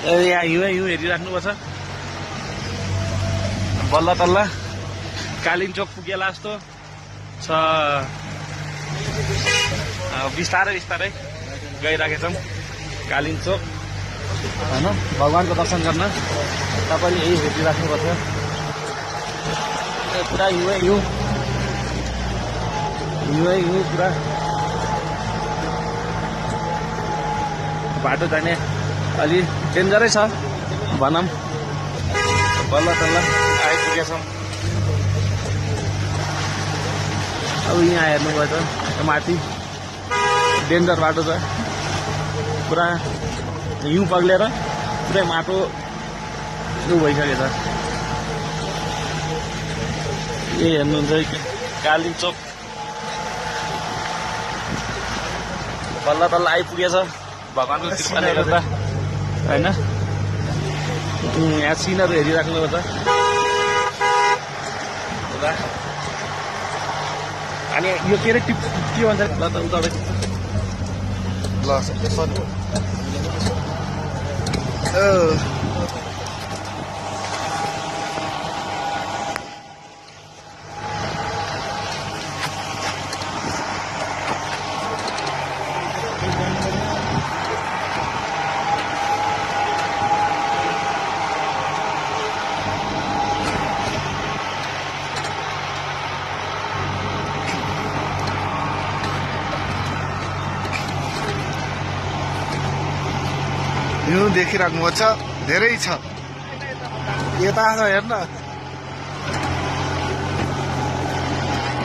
यहाँ हिउँ हेरिराख्नुपर्छ। बल्ल तल्ल कालिन चोक पुगेला जस्तो छ। बिस्तारै बिस्तारै गइराखेछौँ कालिन चोक होइन। भगवानको दर्शन गर्न तपाईँले यही हेरिराख्नुपर्छ। पुरा हिउँ पुरा। बाटो जाने अलि डेन्जरै छ भनौँ। बल्ल तल्ल आइपुगेछौँ। अब यहाँ हेर्नुभयो त माथि डेन्जर बाटो छ। पुरा हिउँ पग्लेर पुरै माटो भइसकेछ। ए हेर्नुहुन्छ कालिन चोक बल्ल तल्ल आइपुगेछ भगवानको कृपाले गर्दा होइन। यहाँ सिनहरू हेरिराख्नुपर्छ। अनि यो के अरे के भन्छ ल त उताबाट हिउँ देखिराख्नु छ। धेरै छ यता छ हेर्न।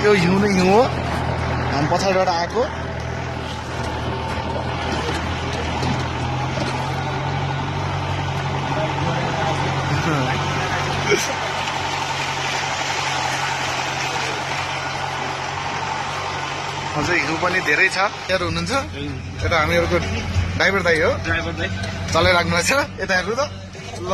यो हिउँ नै हिउँ हो। हामी पछाडिबाट आएको। अझै हिउँ पनि धेरै छ। यहाँ हुनुहुन्छ यता हामीहरूको ड्राइभर दाइ हो। ड्राइभर दाइ चलाइराख्नु छ। यता हेर्नु त ल।